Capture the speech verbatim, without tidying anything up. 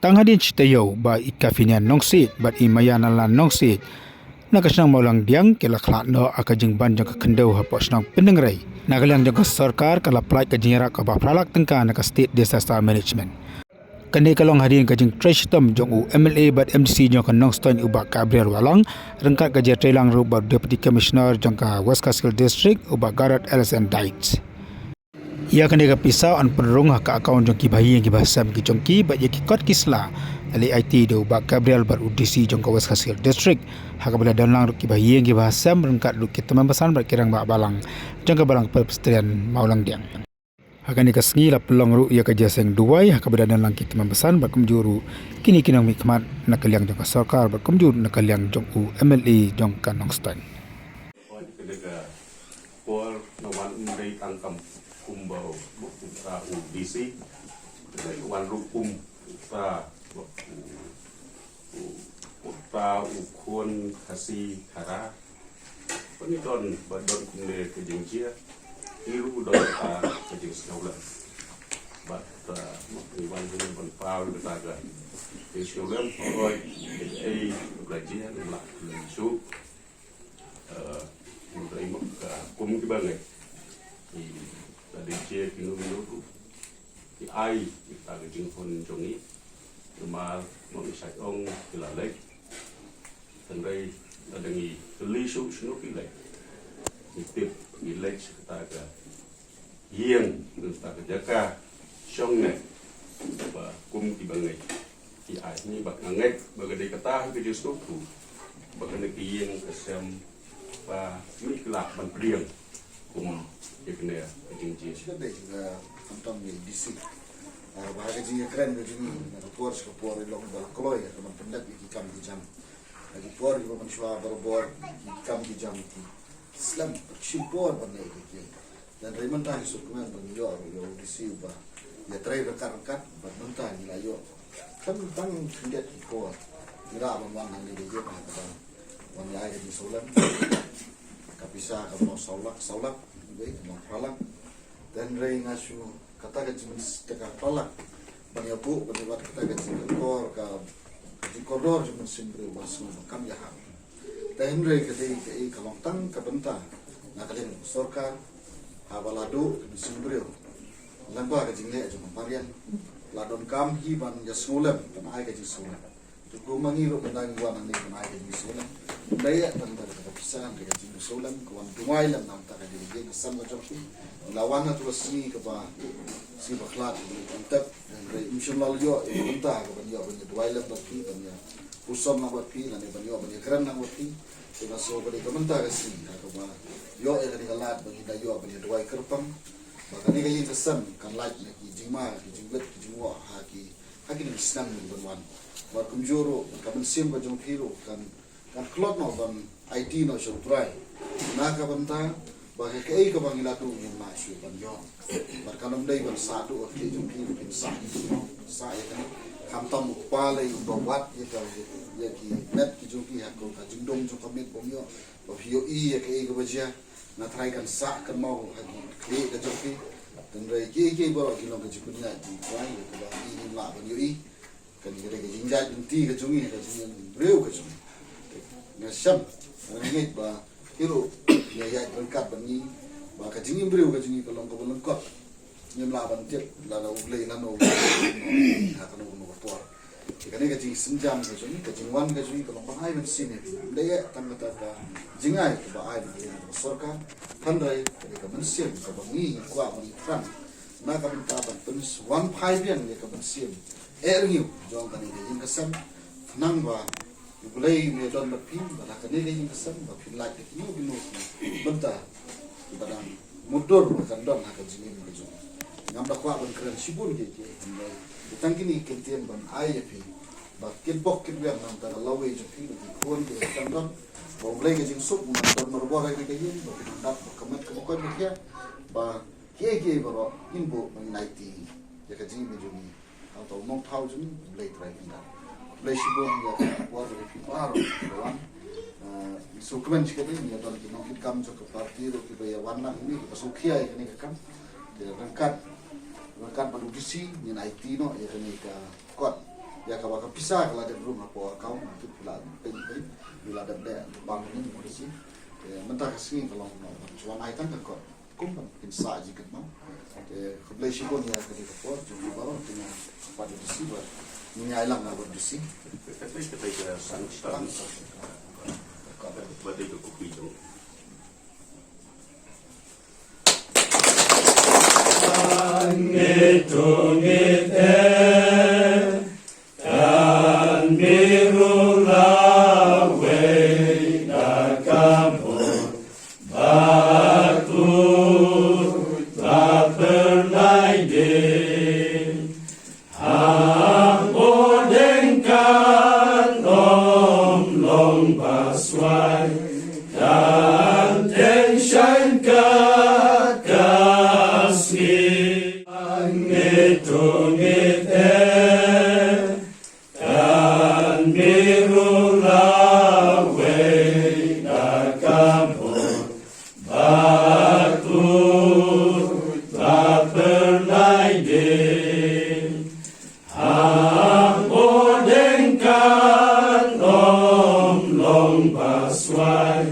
Tang hadien shi taïew ba i Kafinian Nongsiej bad i Mayanala Nongsiej na ka shnong Mawlangdiang ki la khlad noh ha ka jingban jong ka khyndew hapoh shnong Pyndengrei na ka liang jong ka sorkar, ka la pynlait ka jingïarap kaba phra lak tyngka na ka State Disaster Management. Kane ka long hadien ka jingtrei shitom jong u M L A bad M D C jong ka Nongstoiñ u Bah Gabriel Wahlang, ryngkat ka jingïatreilang ruh bad Deputy Commissioner jong ka West Khasi Hills District u Bah Garod L S N Dykes. Ïa kane ka pisa yn pynrung ha ka account jong ki bahaïing ki bahasem ki jong ki bad ïa ki kot ki sla la leit aiti da u Bah Gabriel bad u D C jong ka West Khasi Hills District, ha kaba la don lang ruh ki bahaïing ki bahasem ryngkat ruh ki tymmen basan bad ki rangbah balang jong ka Balang Presbyterian Mawlangdiang. Ha kane ka sngi la pynlong ruh ïa ka jingïaseng duwai ha kaba la don lang ki tymmen basan bad kumjuh ruh kine ki nongmihkhmat na ka liang jong ka sorkar bad kumjuh na ka liang jong u M L A jong ka Nongstoiñ. Oi, ka dei ka por na wan um dei tang kam kumba u, u ta u D C. Ka dei wan ruh kum u ta u, u, u ta u khun Khasi Khara. Ba ngi don, ba don kumne ka jingjia. Ngi ruh don ka, ka jingsngewlem. Bad, ah, ngi wan kumne ban paw kata ka jingsngewlem. Oi, ei, ei, ka jia, ngi lah, ngi shu. Eh, ngi dei mut ka kum kiba ngeit. Ki la dei jia ki num num ruh. Ki ai kita ka jinghun jong ngi. Namar ma ngi shait ong ki la leit. Hynrei lada ngi kylli shuh shano ki leit, ngi tip ngi leit sha kata ka ïing, kata ka jaka shong ne ba kum kiba ngeit. Ki ai ngi ba nga ngeit ba ka dei kata hi ka jingsngewthuh ba kane ka ïing ka sem ba ngi kylla ban pdiang kum ïa kane ka jingjia. Shi ka dei ka khamtam ïa D C. Ah, ba ka jingïakren ka jong ngi na ka por sha ka por i long ba la kloi ka ban pyndep ïa ki kam ki jam. Ha ki por kiba mynshuwa barabor ki kam ki jam ki slem shim por ban ïa ki. Hynrei mynta ngi sngewkmen ba ngi ïoh ruh ïa u D C uba ïatrei ryngkat ryngkat bad mynta ngi la ïoh. Tang tang khyndiat ki por ngi lah ban wan hangne ka ïing ha kaba wan ïa ai ka jingsngewlem. Ka pisa ka mut saw lak, saw lak, wei ka mut phra lak. Hynrei nga shu kata ka jingmyns-, kata ka phra lak ban ïa buh ban ïa wad kata ka jingkordor, ka jingkordor jong u mynsiem briew ba sngewbha kam ïahap. Te hynrei ka dei kaei ka long tang ka bynta na ka liang sorkar, haba la duh ka mynsiem briew lyngba ka jingleh jong ka mariang, la donkam hi ban ïa sngewlem, ban ai ka jingsngewlem. Te kumba ngi ruh mynta ngi wan hangne ban ai ka jingsngewlem. Ym dei ïa tang da ka pisa, da ka jingsngewlem ka wan duwai lem na ka bynta ka jingïaseng ka jong ki. La wan ha kata ka sngi kaba, sngi ba khlad, kaba tep. Hynrei ym shym la ïoh ïa ka bynta ka ban ïoh ban ïa duwai lem bad phi, ban ïa pyrshang lang bad phi, lane ban ïoh ban ïa kren lang bad phi. Te nga sngew ba dei ka bynta ka sngi ha kaba ïoh ïa kane ka lad ba ngi da ïoh ban ïa duwai kyrpang ba kane ka ïing ka sem kan lait na ki jingma, ki jingwit, ki jingwoh ha ki, ha kine ki snem kiban wan. Bad kumjuh ruh ka mynsiem ka jong phi ruh kan, kan khlot noh ban aiti noh sha U Trai na ka bynta ba kaei kaei kaba ngi la duh ngin lah shuh ban ïoh. Bad kan ym dei ban sah duh ka jong phi, phin sah, sah ïa kane. Khamtam u kpa lei uba wad ïa ka, ïa ki met ki jong phi ha ka, ka jingdum jong ka miet bym ïoh. Ba phi ïohi ïa kaei kaba jia, nga tharai kan sah kynmaw ha ki khlieh ka jong phi. Hynrei kiei kiei baroh ki long ka jingpynïaid jong U Trai, ïa kaba ngi ngim lah ban ïohi. Kane ka dei ka jingjia lynti ka jong ngi, ka jingïaid briew ka jong ngi. Nga shem, nga ngeit ba ki ruh ngi ïaid ryngkat bad ngi, ba ka jingïaid briew ka jong ngi ka long kaba lyngkot. Ngim lah ban tip lada U Blei lano, ha kano kano ka por. Te kane ka jingsynjam ka jong ngi, ka jingwan ka jong ngi ka long ban ai mynsiem ïa phi. Ym dei tang kata ka jingai kaba ai na ka sorkar. Hynrei ka dei ka mynsiem kaba ngi kwah ban ïathrang na ka bynta ban pynwan phai biang ïa ka mynsiem eh rngiew jong kane ka ïing ka sem. Khnang ba U Blei un ïadon bad phi, bad ha kane ka ïing ka sem ba phin lait da kino kino ki bynta kiba dang mutdur ba kan don ha ka jingim ka jong. Ngam da kwah ban kren shibun kiei kiei, hynrei tang kine ki kyntien ban ai ïa phi ba kin pok kin wiang na ka bynta ka lawei jong phi bad ki khun kiba dang don. Ba U Blei ka jingsuk un don marwei ha kane ka ïing, ba phin dap ba ka met kaba koit ba khiah, ba kiei kiei baroh ngin buh ban aiti ïa ka jingim jong ngi. Hangta u nongthaw jong ngi, Blei Trai Kynrad. Blei shibun ïa ka por ba phi baroh phi wan. Ah, ngi sngewkmen shikatdei, ngi don ki nongkitkam jong ka party ruh kiba ïa wan lang hangne kiba sngewkhia ïa kane ka kam. Te ryngkat, ryngkat bad u D C ngin aiti noh ïa kane ka kot. Ïa kaba ka pisa ka la dep rung hapoh account, nangta phi la pynpei, phi la dep dei, pam ni mo dei si. Te mynta ka sngi ka long no, shuwa nai tang ka kot. Kum ban pynsa ji kat no. Te khublei shibun ïa ka dei ka por, jong ki baroh, te nga pat dei si ba. Ni ai lang na dei si. Ka tei ka tei ka san san. Tang sa. Ba dei ka kopi jong. Ngit u ngit eh, kan biru lawei da ka bor, ba tu ba pernai de. Hapdeng kan ym long ba swai, kan teng shaiñ kat ka sngi. Ngit u ngit eh, kan biru lawei da ka bor, ba tu ba pernai de. Hapdeng kan ym long ba swai,